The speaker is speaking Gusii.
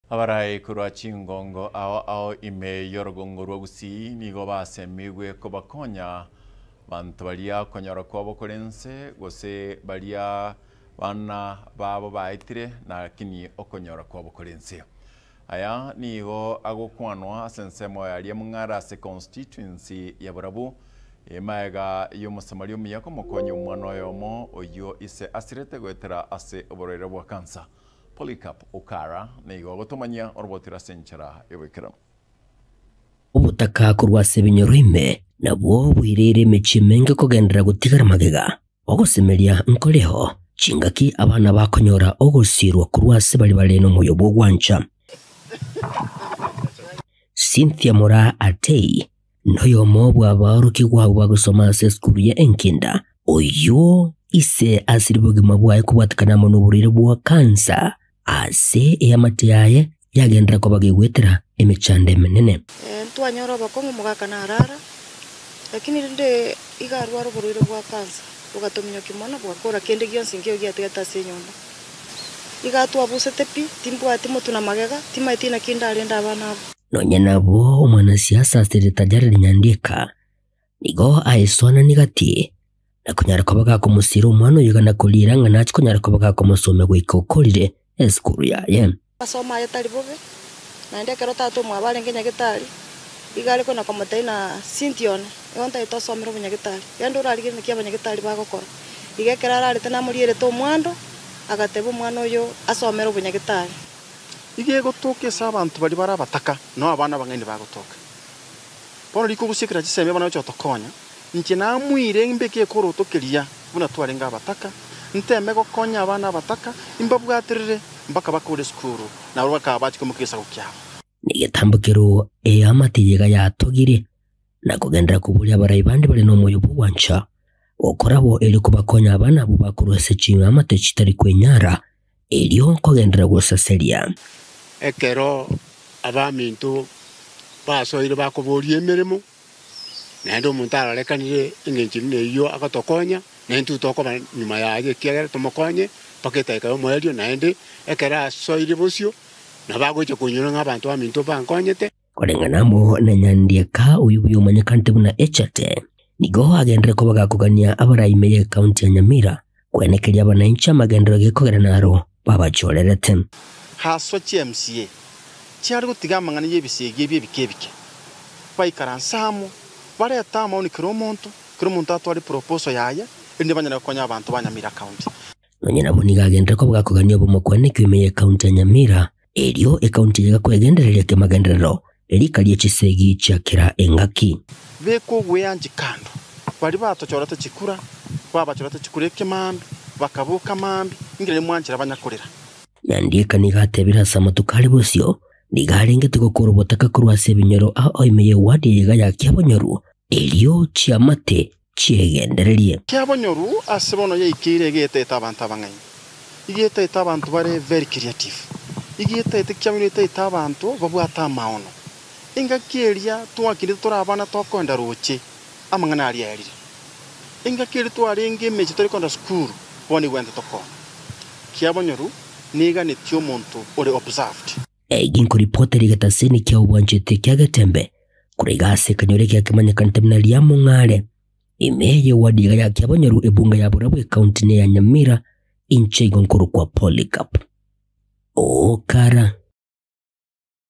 Abarai korwa chingongo ao ao ime y'orogongo rwa Gusii nigo basemigwe kobakonya banto baria okonyora kwabo kore nse gose baria bana babo baetire lakini okonyora kwabo kore nse. Aya nigo agokwanwa ase ensemo ya Riamng'ara ase constituency ya Borabu, magega y'Omosamaria omuya komokonya omwana oyomo oyio ise asirete goetera ase oborwaire bwa cancer. Polycarp Okara nigo agotomanyia oroboti ase enchera y'oboikeranu. Obotaka korwa ase ebinyoro ime nabwo boireire emechie emenge kogenderera gotigara magega. Ogosemeria nkoreo, chingaki abana bakonyora ogosiirwa korwa ase baria bare nomoyo bw'ogwancha. Cynthia Moraa Atei noyomo bw'abaorokigwa abwo bagosoma ase esukuru ya Enkinda, oyio ise asire bogima bwaye kobwatekana amo noborwaire bwa kansa ase eamate yaye yagenderera koba gegwetera emechando emenene. Ntwanyora obokong'u omogaka narara, lakini rende iga arware oborwaire bwa kansa, bogatominyokia mono bogakora kende gionsi nkeiyo giatigete ase enyomba. Iga twabusete pi, timbwati motwe na magega, timaeti naki ndarende abana abwo. Nonya nabo omwanasiasa Senator Jared Nyandieka nigo aesoanani gati na konyara koba gakomosiira omwana oyo iga na koriera ng'a nache konyara koba gakomosomia goika okorire esukuru yaye. Amasomo aye tari bobe, naende ekero tata omwabo arenge nyagetari, iga are kona komotebia ng'a Cynthia one, igo ntagete osomere obonyagetari, genda orarigererie naki abanyagetari bagokora. Iga ekero ararete namorierete omwando, agateba omwana oyo asomere obonyagetari. Iga egotoka ase abanto baria bare abataka, nao abana abang'aini bagotoka. Bono riko gosiekera chisemi abana gocha gotokonya, inche namoire mbeke ekoroto keria buna twarenge abataka, nteme gokonya abana abataka, imbabwaterere mpaka bakore esukuru, nabo bakaba bachia koimoka egesaku kiabo. Negetambokero eamate eyega yatogire, na kogenderera koboria abarai bande bare nomoyo bw'ogwancha gokora bo erio kobakonya abana abwo bakorwa ase chiamate chitari kwenyara, erio kogenderera gosaseria. Ekero abaminto basoire bakoboria emeremo, naende omonto arorekanire engencho buna eyio agotokonya, naintwe tokoba nyuma yaye ekiagera tomokonye mpaka edageka y'omoerio, naende ekero asoire bosio, nabo agocha koinyora ng'a abanto baminto mbankonyete. Koreng'ana amo na Nyandieka oyio buya omanyekanete buna Echate, nigo agenderere koba gakogania abarai ime y'ecounty ya Nyamira kwenekeria abananchi amagenderero gekogera naro babachorerete. Haswa chi MCA chiare gotiga amang'ana y'ebisegi ebi ebike ebike, baikaranse amo, barete amaoni kera omonto, kera omonto atware eproposal yaye, erinde banyare gokonya abanto ba Nyamira County. Nonya nabo nigo agenderere koba gakogania obomokwanekio ime y'ecounty ya Nyamira, Erio ekaunti eye egakwegendereria kemagenderero, rika rie chisegi chia kera engaki. Beka ogweanchi kando. Baria batochorete chikura, babachorete chikura ekemambia, bakaboka mambia, inki riria mwanchera banyakorera? Nyandieka nigo atebire ase amatuko are bosio, nigo arengete gokora obotaka korwa ase ebinyoro ao ime y'ewadi eye iga ya Kiabonyoru, erio chiamate chiegendererie. Kiabonyoru ase bono yaikeire egetaete abanto abang'aini, igetaete abanto bare very creative, igetaete kiabonyoru etaete abanto babwate amaono. Engaki eria twakindete tore abana tokoenda roche, amang'ana aria aerire. Engaki eria twarenge emechie tore koenda sukuru, bono igwente tokona. Kiabonyoru neganetie omonto ore observed. Egi nkoripota rigetasini kia obwanchete kia Getembe, korwa iga ase ekanyoro ekiya kemanyekanete buna Riamong'are, ime y'ewadi iga ya Kiabonyoru ebunge ya Borabu ekaunti ne ya Nyamira, inche igo nkorokwa Polycarp Okara.